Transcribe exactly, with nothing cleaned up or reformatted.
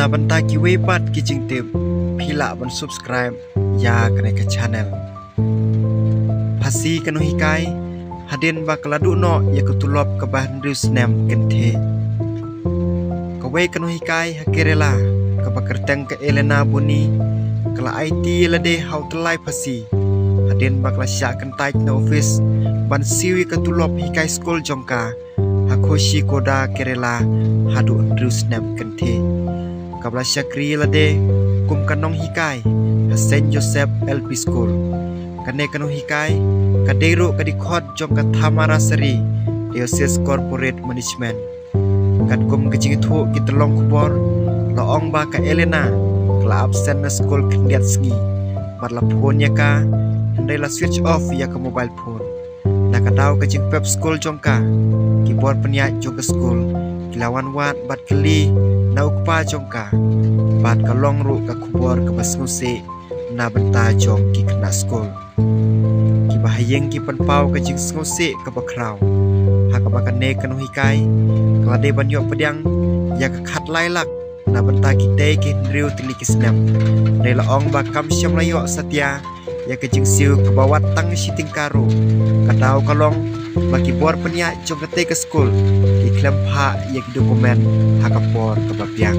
Na bynta kiwei pat ki jingtip, phi lah ban subscribe ïa kane ka channel. Phasi ka nonghikai, hadien ba ka la duh noh ïa ka tulop kaba hynriew snem kynthih. Kawei ka nonghikai ha Kerala, kaba kyrteng ka Elena Boni, ka la aiti ïa lade ha u tyllai phasi, hadien ba ka la shah kyntait na office ban siew ïa ka tulop hikai skul jong ka ha Kozhikode, Kerala, haduh hynriew snem kynthih. Kaba la shakri ïa lade kum ka nonghikai ha Saint Joseph L P School. Kane ka nonghikai ka dei ruh ka dkhot jong ka Thamarasari Diocese Corporate Management. Katkum ka jingïathuh ki tyllong khubor, la ong ba ka Elena ka la absent na skul khyndiat sngi, bad la phone ïa ka, hynrei la switch off ïa ka mobile phone. Na ka daw ka jingpep skul jong ka, ki bor pynïaid jong ka skul ki la wan wad bad kylli na u kpa jong ka, bad ka long ruh ka khubor kaba sngewsih na bynta jong ki khynnah skul. Kiba ha ïing ki pynpaw ka jingsngewsih kaba khraw, ha kaba kane ka nonghikai ka la dei ban ïoh pdiang ïa ka khatlai lak na bynta kitei ki hynriew tylli ki snem. Hynrei la ong ba kam shym la ïoh satia ïa ka jingsiew kaba wad tang shi tyngka ruh. Ka daw ka long ba ki bor pynïaid jong katei ka skul ki khlem phah ïa ki document ha ka por kaba biang.